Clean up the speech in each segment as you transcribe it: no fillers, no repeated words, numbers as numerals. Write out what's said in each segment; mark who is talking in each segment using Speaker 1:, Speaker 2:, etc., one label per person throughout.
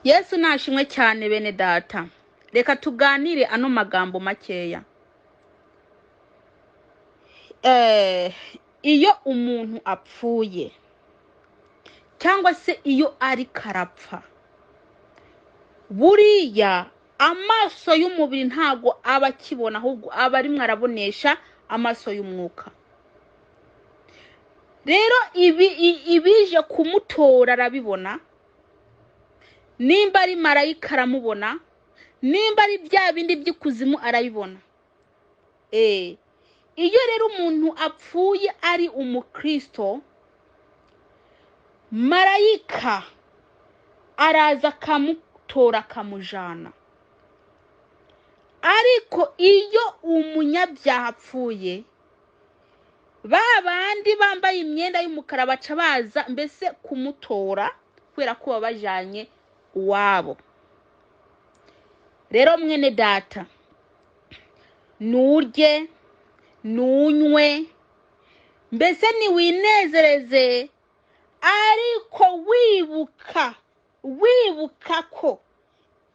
Speaker 1: Yesu nashimwe cyane bene data. Reka tuganire ano magambo makeya. Iyo umuntu apfuye cyangwa se iyo ari karapfa, buriya amaso y'umubiri ntago aba akibona, ahubwo aba arimwo arabonesha amaso y'umwuka. Rero ibije kumutora arabibona, nimba ari marayika aramubona, nimba ari bya bindi by'ikuzimu arabibona. Iyo rero umuntu apfuye ari umukristo, marayika araza akamutora akamujana. Ariko iyo umunyabyaha apfuye, ba bandi bambaye imyenda y'umukara baca baza mbese kumutora, kubera ko baba bajanye uwabo. Rero mwene data, nurye, nunywe, mbese niwinezereze, ariko wibuka ko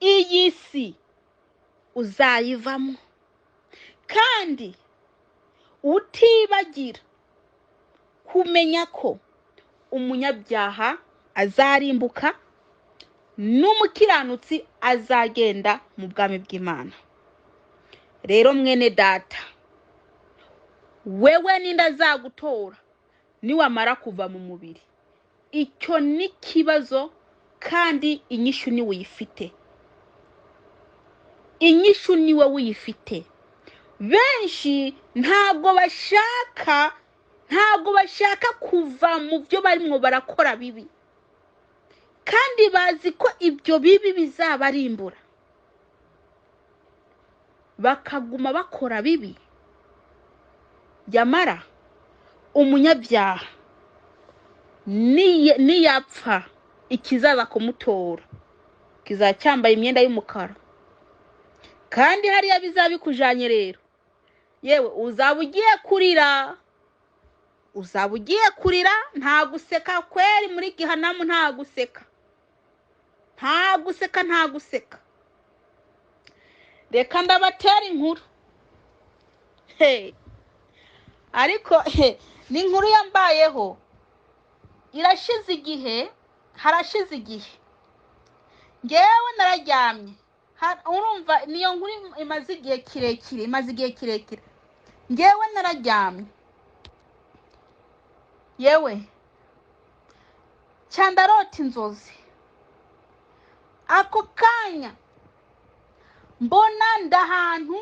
Speaker 1: iyi si uzayivamo, kandi utibagira kumenya ko umunyabyaha azarimbuka n'umukiranutsi azagenda mu bwami bw'Imana. Rero mwene data, wewe ninde azagutora niwamara kuva mu mubiri? Icyo ni kibazo, kandi inyishu ni uyifite. Inyishu ni we uyifite. Benshi ntabwo bashaka kuva mu byo barimo barakora bibi, kandi bazi ko ibyo bibi bizabarimbura, bakaguma bakora bibi. Yamara umunyabyaha niyapfa, ikizaza kumutora kizacyambaye imyenda y'umukara, kandi hariya bizabikujanye. Rero yewe uzaba ugiye kurira, uzaba ugiye kurira, nta guseka kweri muri gihanamu, nta guseka, nta guseka, nta guseka. Reka ndabatera inkuru. Ariko ni inkuru yambayeho, irashize igihe, harashize igihe. Ngewe nararyamye, urumva niyo nkuru imaze igihe kirekire, imaze igihe kirekire. Ngewe nararyamye, yewe cyandarota inzozi. Ako kanya mbona ndahantu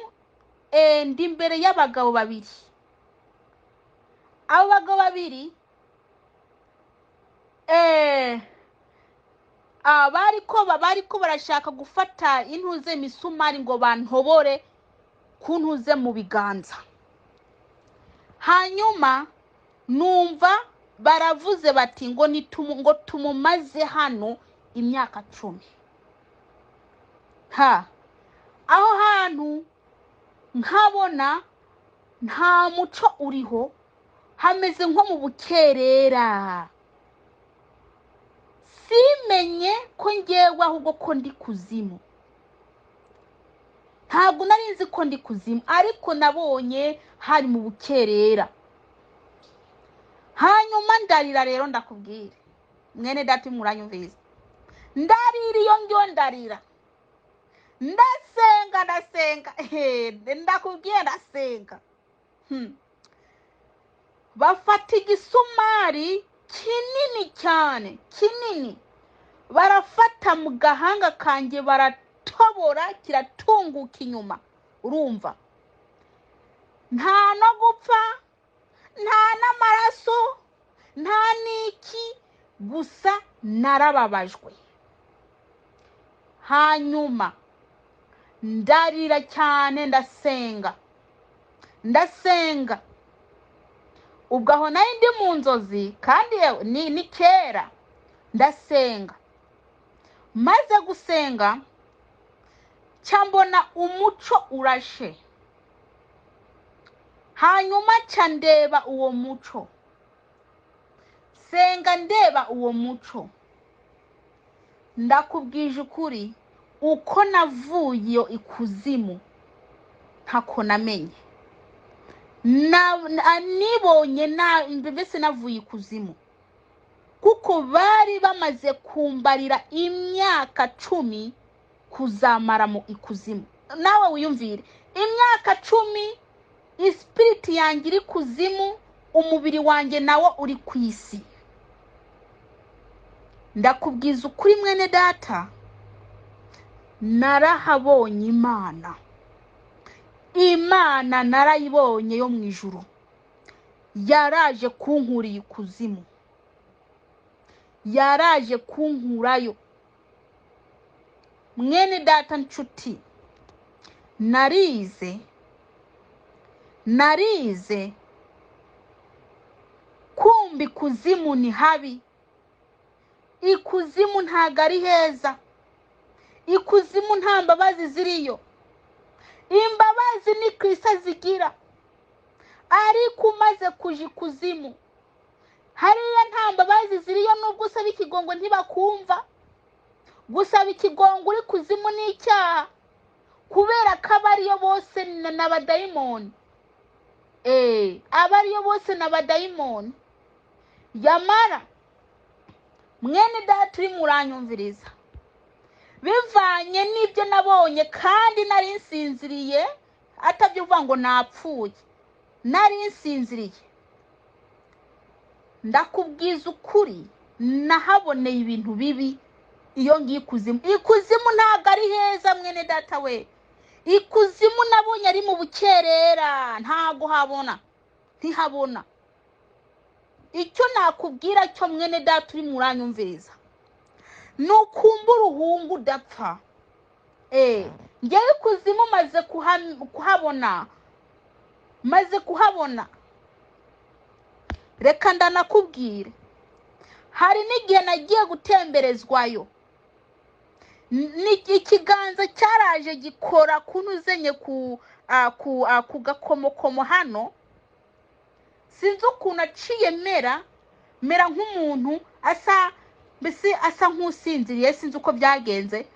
Speaker 1: ndi imbere y'abagabo babiri. Abo bagabo babiri bariko barashaka gufata intuze imisumari ngo bantobore kuntuze mu biganza. Hanyuma numva baravuze bati ngo ngo tumumaze hano imyaka 10. Aho hantu nkabona nta muco uriho, hameze nko mu bukerera. Simenye ko ngewe ahubwo ko ndi kuzimu. Ntabwo nari nzi ko ndi kuzimu, ariko nabonye hari mu bukerera. Hanyuma ndarira. Rero ndakubwira mwene data, muranyumvise, ndarira iyo ngiyo, ndarira, ndasenga, ndasenga, ndakubwiye ndasenga. Bafata igisumari kinini cyane kinini, barafata mu gahanga kanjye baratobora, kiratunguka inyuma. Urumva nta no gupfa, nta n'amaraso, nta n'iki, gusa narababajwe. Hanyuma ndarira cyane, ndasenga, ndasenga. Ubwo aho nari ndi mu nzozi, kandi ni kera. Ndasenga, maze gusenga cyambona umuco urashe. Hanyuma ca ndeba uwo muco, senga ndeba uwo muco. Ndakubwije ukuri, uko navuye iyo ikuzimu ntako namenye. Nibonye mbese navuye ikuzimu, kuko bari bamaze kumbarira imyaka 10 kuzamara mu ikuzimu. Nawe wiyumvire imyaka 10, isipiriti yanjye iri kuzimu, umubiri wanjye nawo uri ku isi. Ndakubwiza ukuri mwene data, narahabonye Imana. Imana narayibonye yo mu ijuru, yaraje kunkura ikuzimu, yaraje kunkurayo. Mwene data nshuti, narize kumva ikuzimu ni habi. Ikuzimu ntago ari heza, ikuzimu nta mbabazi ziriyo. Imbabazi ni Kristo zigira, ariko umaze kuja ikuzimu hariya nta mbabazi ziriyo. Nubwo usaba ikigongo ntibakumva. Gusaba ikigongo uri kuzimu ni icyaha, kubera ko abariyo bose n'abadayimoni. Abariyo bose n'abadayimoni. Yamara mwene data uri muranyumviriza, bivanye n'ibyo nabonye, kandi nari nsinziriye, atabyo uvuga ngo napfuye, nari nsinziriye. Ndakubwiza ukuri, nahaboneye ibintu bibi iyo ngiye ikuzimu. Ikuzimu ntabwo ari heza mwene data we. Ikuzimu nabonye ari mu bukerera, ntabwo habona, ntihabona. Icyo nakubwira cyo mwene data uri muranyumviriza, nukumva uruhungu udapfa. Ngewe ikuzimu maze kuhabona, maze kuhabona. Reka ndanakubwire, hari n'igihe nagiye gutemberezwayo, ikiganza cyaraje gikora kunuzenye ku gakomokomo hano. Sinzi ukuntu aciye mera nk'umuntu asa, mbese asa nk'usinziriye, sinzi uko byagenze.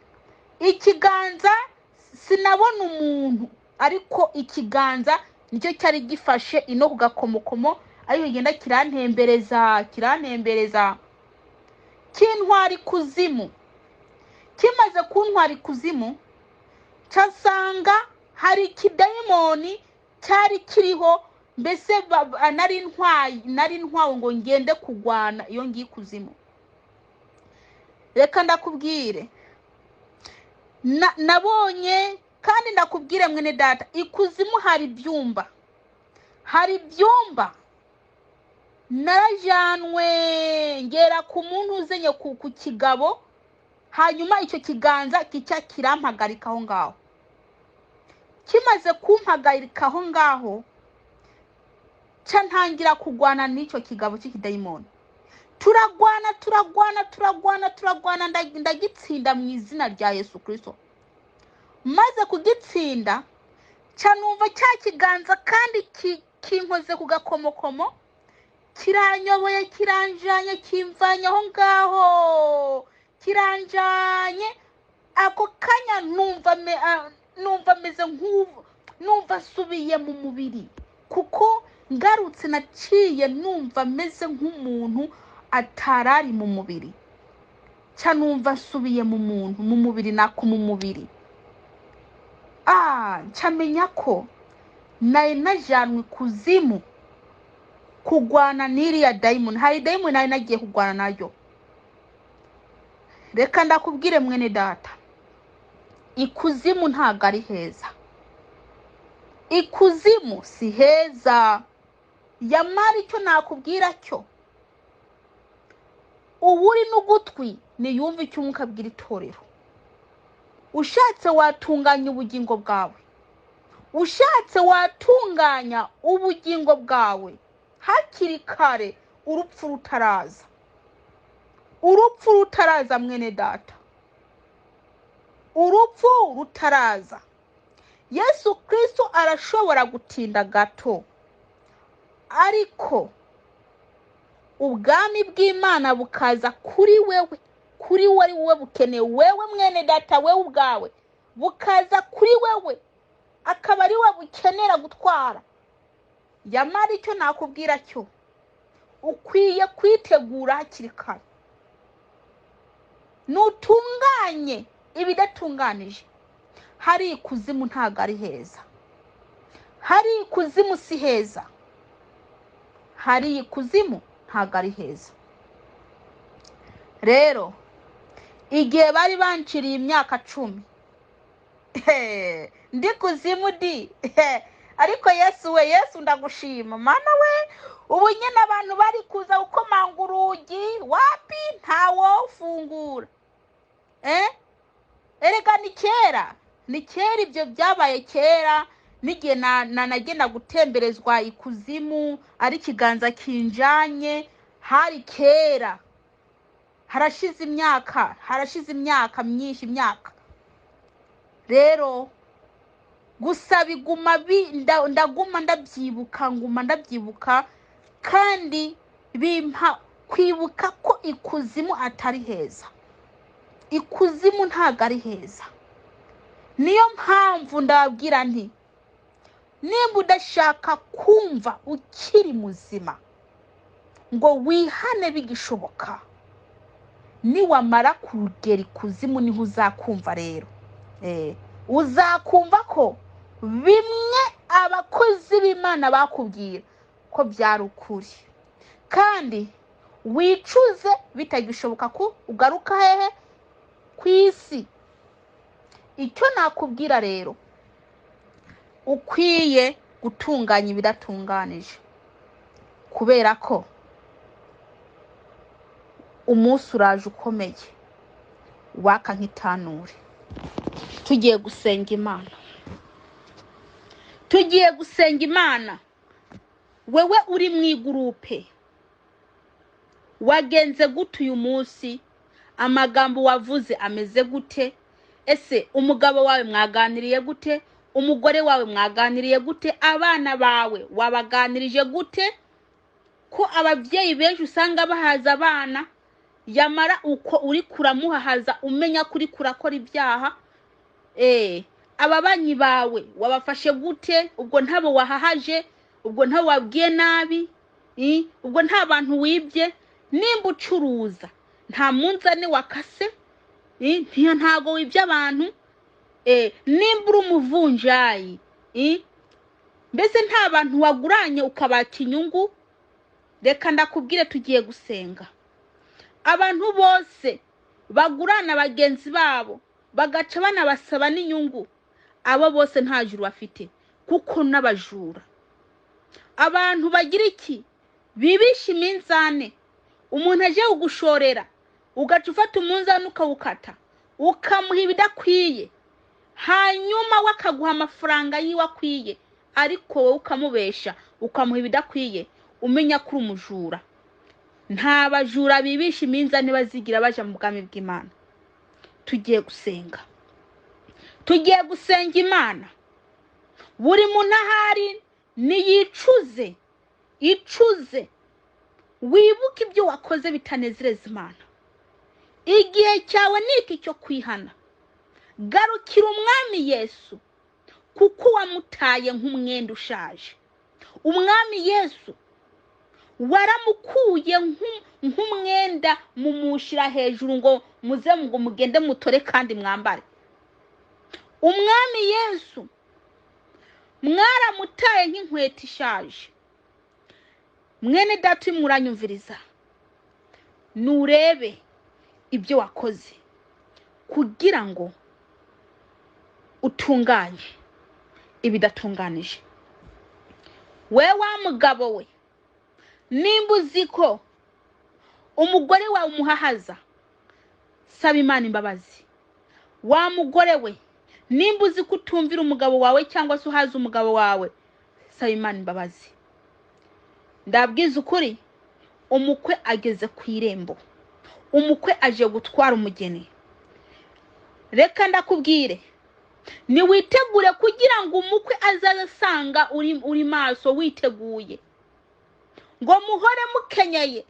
Speaker 1: Ikiganza sinabona umuntu, ariko ikiganza nicyo cyari gifashe ino ku gakomokomo, ariko kigenda kirantembereza, kirantembereza, kintwara ikuzimu. Kimaze kuntwara ikuzimu, nsanga hari ikidayimoni cyari kiriho, mbese nari ntwawe ngo ngende kugwana iyo ngiye ikuzimu. Reka ndakubwire, nabonye, kandi ndakubwire mwene data, ikuzimu hari ibyumba, hari ibyumba. Narajanwe ngera ku muntu uzenye ku kigabo, hanyuma icyo kiganza kijya kirampagarika aho ngaho. Kimaze kumpagarika aho ngaho, nca ntangira kugwana n'icyo kigabo cy'ikidayimoni. Turagwana, turagwana, turagwana, turagwana, ndagitsinda mu izina rya Yesu Kristo. Maze kugitsinda, nca numva cya kiganza kandi kinkoze ku gakomokomo, kiranyoboye, kiranjanye, kimvanye aho ngaho, kiranjanye. Ako kanya numva meze nk'ubu, numva nsubiye mu mubiri, kuko ngarutse naciye numva meze nk'umuntu atarari mu mubiri. Nca numva nsubiye mu muntu, mu mubiri, nako mu mubiri. Nca menya ko nari najanwe ikuzimu kugwana n'iriya dayimoni. Hari dayimoni nari nagiye kugwana nayo. Reka ndakubwire mwene data, ikuzimu ntago ari heza, ikuzimu si heza. Yamara icyo nakubwira cyo, uwuri n'ugutwi niyumve icyo Umwuka abwira itorero. Ushatse watunganya ubugingo bwawe, ushatse watunganya ubugingo bwawe hakiri kare, urupfu rutaraza, urupfu rutaraza mwene data, urupfu rutaraza. Yesu Kristo arashobora gutinda gato, ariko ubwami bw'Imana bukaza kuri wewe. Kuri we ari wowe bukeneye, wewe mwene data, wewe ubwawe bukaza kuri wewe, akaba ari we bukenera gutwara. Yamara icyo nakubwira cyo, ukwiye kwitegura hakiri kare. Nutunganye ibidatunganije, hari ikuzimu ntabwo ari heza, hari ikuzimu si heza, hari ikuzimu ntabwo ari heza. Rero igihe bari banciriye imyaka 10 ndi kuzimu di, ariko Yesu we, Yesu ndagushima mana we. Ubu nyine abantu bari kuza gukomanga urugi, wapi, ntawofungura. Erega ni kera, ni kera, ibyo byabaye kera, n'igihe nagenda gutemberezwa ikuzimu ari ikiganza kinjanye, hari kera, harashize imyaka, harashize imyaka myinshi, imyaka. Rero gusa biguma ndaguma ndabyibuka, nguma ndabyibuka, kandi bimpa kwibuka ko ikuzimu atari heza, ikuzimu ntabwo ari heza. Niyo mpamvu ndababwira nti nimba udashaka kumva ukiri muzima ngo wihane bigishoboka, niwamara kugera ikuzimu niho uzakumva. Rero uzakumva ko bimwe abakozi b'Imana bakubwira ko byari ukuri, kandi wicuze bitagishoboka ko ugaruka hehe ku isi. Icyo nakubwira rero, ukwiye gutunganya ibidatunganije, kubera ko umunsi uraje ukomeye waka nk'itanure. Tugiye gusenga Imana, tugiye gusenga Imana. Wewe uri mu igurupe, wagenze gute uyu munsi? Amagambo wavuze ameze gute? Ese umugabo wawe mwaganiriye gute? Umugore wawe mwaganiriye gute? Abana bawe wabaganirije gute? Ko ababyeyi benshi usanga bahaza abana, yamara uko uri kuramuhahaza umenya kuri kurakora ibyaha. Ababanyi bawe wabafashe gute? Ubwo ntabo wahahaje, ubwo ntabo wabwiye nabi, ubwo nta bantu wibye. Nimba ucuruza nta munzane wakase, ntago wibye abantu. Nimba uri umuvunjayi, mbese nta bantu waguranye ukabaka inyungu. Reka ndakubwire, tugiye gusenga. Abantu bose bagurana bagenzi babo bagaca banabasaba n'inyungu, abo bose nta juru bafite, kuko n'abajura. Abantu bagira iki? Bibisha iminzane. Umuntu aje kugushorera ugaca ufata umunzani ukawukata, ukamuha ibidakwiye, hanyuma we akaguha amafaranga yiwe akwiye, ariko wowe ukamubesha ukamuha ibidakwiye, umenya ko uri umujura. Nta bajura bibisha iminzani bazigira baja mu bwami bw'Imana. Tugiye gusenga, tugiye gusenga Imana. Buri muntu ahari niyicuze, icuze, wibuke ibyo wakoze bitanezereza Imana. Igihe cyawe ni iki cyo kwihana. Garukira Umwami Yesu, kuko wamutaye nk'umwenda ushaje. Umwami Yesu waramukuye nk'umwenda, mumushira hejuru ngo muze ngo mugende mutore kandi mwambare. Umwami Yesu mwaramutaye nk'inkweto ishaje. Mwene data muranyumviriza, nurebe ibyo wakoze kugira ngo utunganye ibidatunganije. We wa mugabo we, nimba uzi ko umugore wawe umuhahaza, saba Imana imbabazi. Wa mugore we, nimba uzi ko utumvira umugabo wawe cyangwa se uhaza umugabo wawe, saba Imana imbabazi. Ndabwiza ukuri, umukwe ageze ku irembo, umukwe aje gutwara umugeni. Reka ndakubwire, niwitegure kugira ngo umukwe azaze asanga uri maso witeguye, ngo muhore mukenyeye,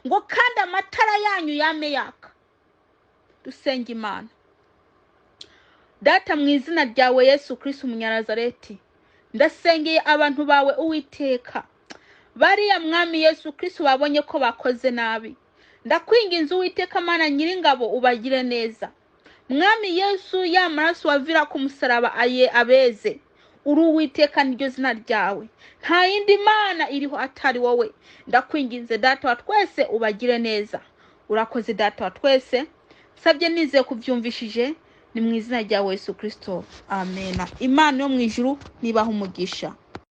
Speaker 1: ngo kandi amatara yanyu yame yaka. Dusenga Imana. Data, mu izina ryawe Yesu Kristo Umunyanazareti, ndasengeye abantu bawe Uwiteka. Bariya, Mwami Yesu Kristo, babonye ko bakoze nabi, ndakwinginze Uwiteka Mana Nyiringabo, ubagire neza. Mwami Yesu, ya maraso wavira ku musaraba aye abeze. Uri Uwiteka, niryo zina ryawe, nta yindi mana iriho atari wowe. Ndakwinginze Data wa twese, ubagire neza. Urakoze Data wa twese, nsabye nizeye kubyumvishije, ni mu izina rya Yesu Kristo, amena. Imana yo mu ijuru nibaha umugisha.